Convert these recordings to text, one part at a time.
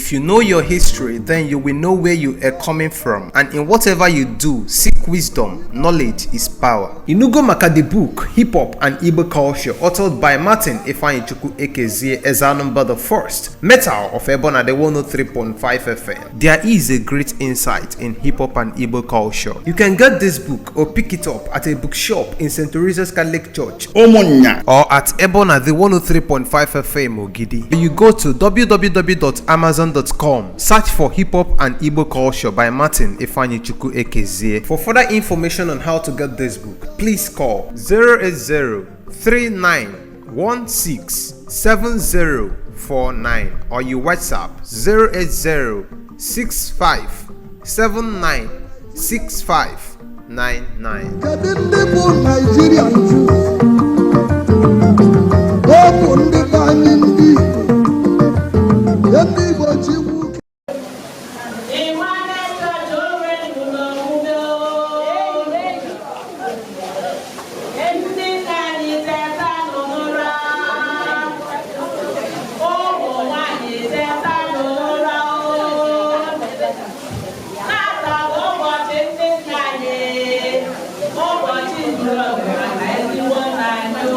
If you know your history, then you will know where you are coming from. And in whatever you do, seek wisdom. Knowledge is power. Inugo maka the book, Hip Hop and Igbo Culture, authored by Martin Ifeanyichukwu Ekezie Ezanumba the First, Metal of Ebona the 103.5 FM. There is a great insight in hip hop and Igbo culture. You can get this book or pick it up at a bookshop in St. Teresa's Catholic Church Ụmụnnya. Or at Ebona the 103.5 FM Ogidi. You go to www.amazon.com, search for Hip Hop and Igbo Culture by Martin Ifeanyichukwu Ekezie. For further information on how to get this book, please call 080 3916 7049 or you WhatsApp 080 65 79 6599. Kedu ndị bụ Naijiria nju? Ọ bụ ndị be anyị, ndị Igbo, ndị Igbo chikwu. Emmanuel Church Owerri n'omume o. Ndị nna anyị, tetanụ n'ụra. Ụmụ nwanyị, tetanụ n'ụra o. Tata bụ ụbọchị ndị nna anyị, ụbọchị zuru oke maka ezigbo nna anyị o.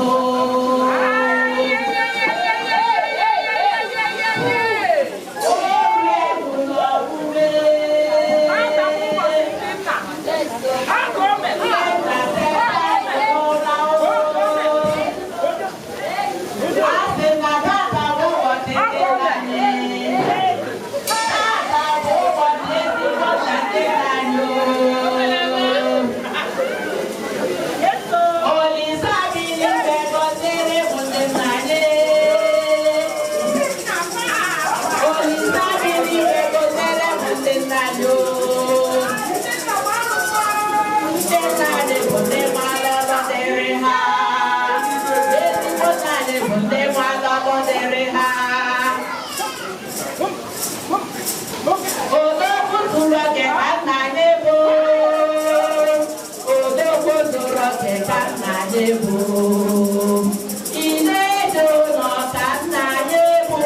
Oru egwu n'omume. Ndị nna, tetanụ n'ụra o. A sị na tata bụ ụbọchị ndị nna anyị. Tata bụ ụbọchị ezigbo nna ndị nna anyị o. Olisa bi n'igwe gọziere m ndị nna anyị. Olisa bi n'igwe gọziere m ndị nna anyị o. Ndị nna anyị bụ ndị mara ọrụ dịrị ha. Ezigbo nna anyị bụ ndị mara ọrụ dịrị ha. Odogwu zuru oke ka nna anyị bụ. Odogwu zuru oke ka nna anyị bụ. Ị na-eje ụlọ ka nna anyị bụ.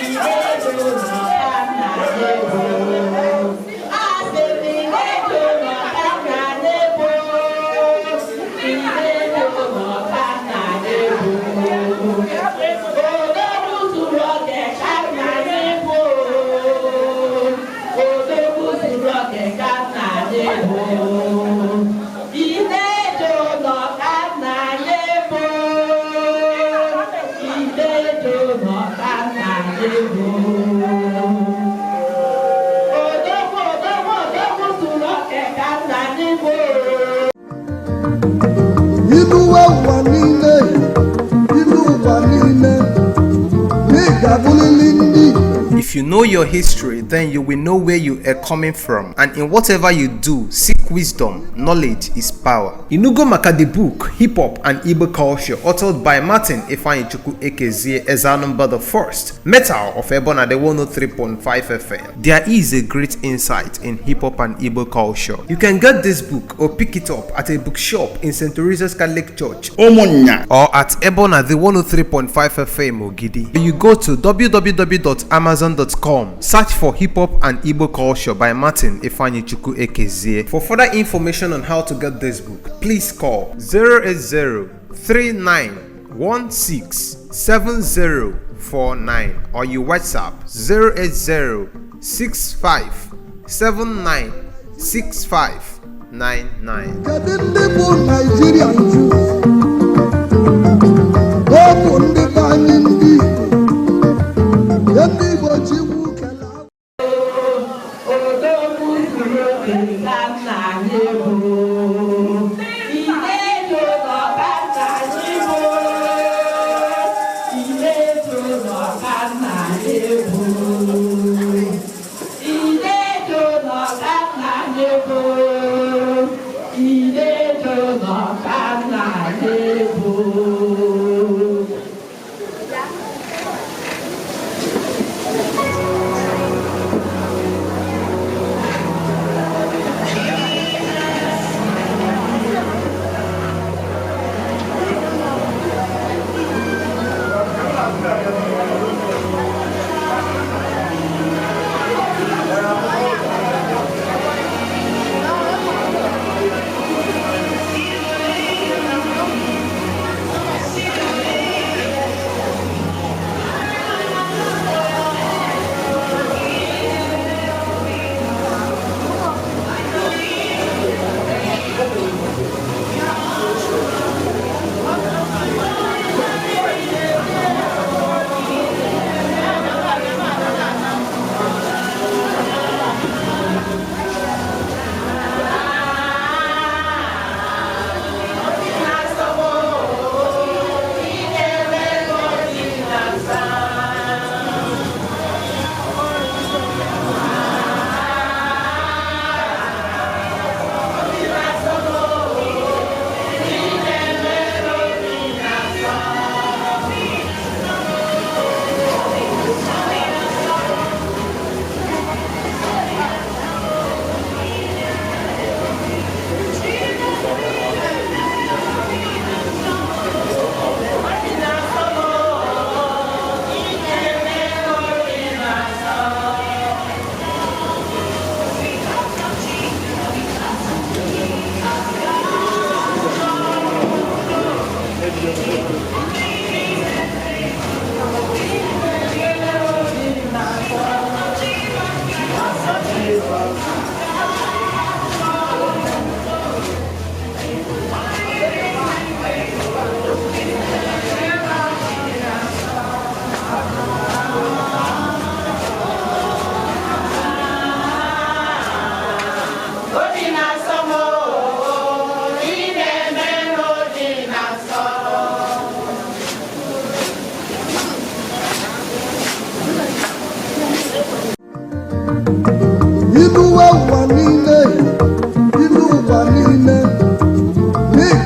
Ị na-eje ụlọ ka nna anyị bụ. Asị m, ị na-eje ụlọ ka nna anyị bụ. Ị na-eje ụlọ ka nna anyị bụ. Odogwu zuru oke ka nna anyị bụ. Odogwu zuru oke ka nna anyị bụ. Ị na-eje ụlọ ka nna anyị bụ. Ị na-eje ụlọ ka nna anyị bụ. Odogwu, odogwu, odogwu zuru oke ka nna anyị bụ. Iluwe ụwa niile, ilu ụwa niile, na ị ga-abụrịrị ndị Igbo. If you know your history, then you will know where you are coming from. And in whatever you do, seek wisdom. Knowledge is power. Inugo maka the book, Hip Hop and Igbo Culture, authored by Martin Ifeanyichukwu Ekezie Ezanumba the First, Metal of Ebona the 103.5 FM. There is a great insight in hip hop and Igbo culture. You can get this book or pick it up at a bookshop in St. Teresa's Catholic Church Ụmụnnya. Or at Ebona the 103.5 FM Ogidi. You go to www.amazon.com, search for Hip Hop and Igbo Culture by Martin Ifeanyichukwu Ekezie. For further information on how to get this book, please call 080 3916 7049 or you WhatsApp 080 65 79 6599. Kedu ndị bụ Naijiria nju? Ọ bụ ndị be anyị, ndị Igbo, ndị Igbo chikwu kele. Odogwu zuru oke ka nna anyị bụ. Ị na-eje ụlọ ka nna anyị bụ. Ị na-eje ụlọ ka nna anyị bụ. Ị na-eje ụlọ ka nna anyị bụ. Ị na-eje ụlọ ka nna anyị.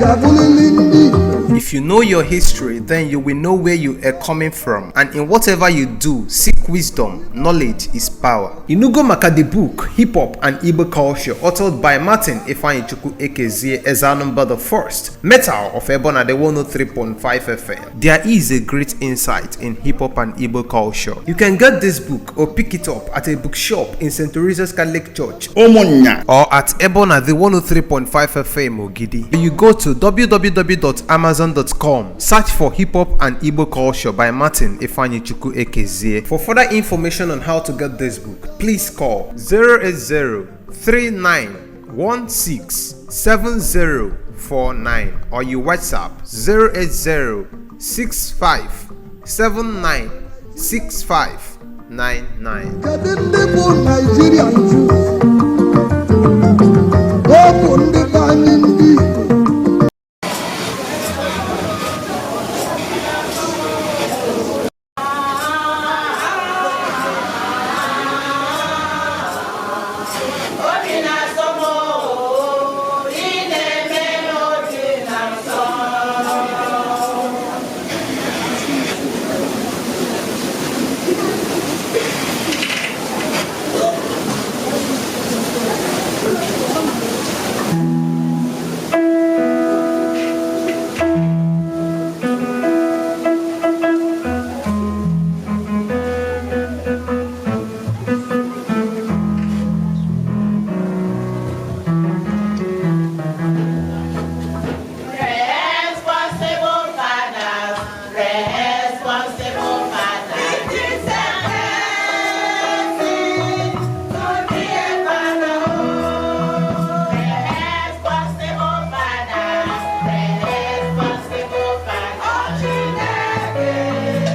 ga-abụlili ndị Igbo. If you know your history, then you will know where you are coming from. And in whatever you do, seek wisdom. Knowledge is power. Inugo Maka the book, Hip Hop and Igbo Culture, authored by Martin Ifeanyichukwu Ekezie Ezanumba the First, Metal of Ebona the 103.5 FM. There is a great insight in hip hop and Igbo culture. You can get this book or pick it up at a bookshop in St. Teresa's Catholic Church Ụmụnnya. Or at Ebona the 103.5 FM Ogidi. You go to www.amazon.com, search for Hip Hop and Igbo Culture by Martin Ifeanyichukwu Ekezie. For further information on how to get this book, please call 080 3916 7049 or you WhatsApp 080 65 79 6599. Kedu ndị bụ Naijiria nju? Ọ bụ ndị be anyị ndị Igbo. Obi na-asọ m oo, ị na-eme m obi na-asọ. Responsible fathers, responsible fathers. It is a blessing to be a father. Responsible fathers, responsible fathers. Oh, Chineke,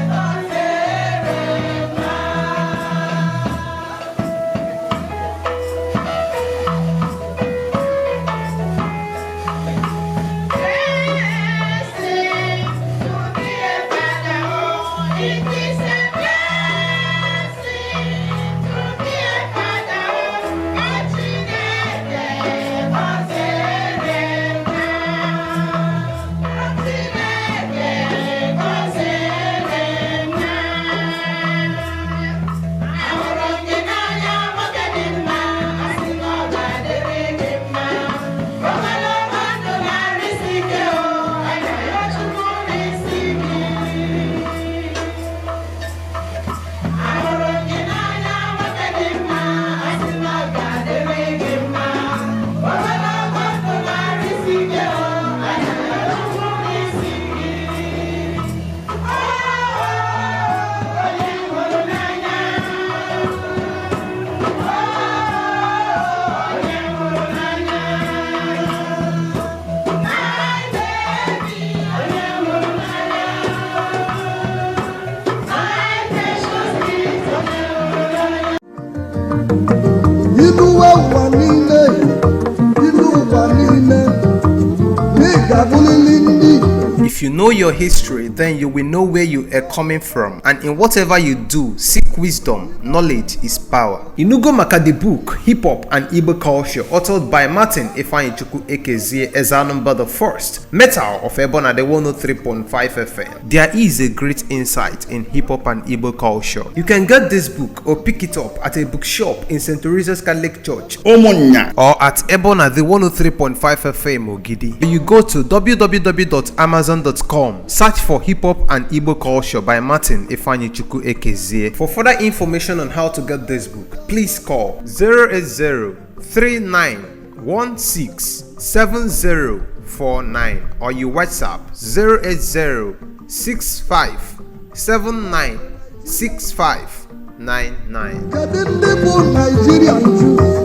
gọziere m ha. Blessing to be a father, oh, it is a blessing to be a father, oh, ka Chineke gọziere m ha. Ka Chineke gọziere m ha. Ahụrụ m gị n'anya nwoke dị mma, asị na ọ ga-adịrị gị mma. Ogologo ndụ na-arịsị ike o, anyị arịọ Chukwu n'isi gị. Ahụrụ m gị n'anya nwoke dị mma, asị na ọ ga-adịrị gị mma. Ogologo ndụ na-arịsị ike o, anyị arịọ Chukwu n'isi gị. Onye hụrụ n'anya, onye hụrụ n'anya, my baby, onye hụrụ n'anya, my precious gift, onye hụrụ n'anya. Iluwe ụwa niile, ilu ụwa niile, na ị ga-abụlili ndị Igbo. If you know your history, then you will know where you are coming from. And in whatever you do, seek wisdom. Knowledge is power. Inugo Maka the book, Hip Hop and Igbo Culture, authored by Martin Ifeanyichukwu Ekezie Ezanumba the First, Metal of Ebona the 103.5 FM. There is a great insight in hip hop and Igbo culture. You can get this book or pick it up at a bookshop in St. Teresa's Catholic Church Ụmụnnya. Or at Ebona the 103.5 FM Ogidi. You go to www.amazon.com, search for Hip Hop and Igbo Culture by Martin Ifeanyichukwu Ekezie. For further information on how to get this book, please call 080 3916 7049 or you WhatsApp 080 65 79 6599. Kedu ndị bụ Naijiria nju?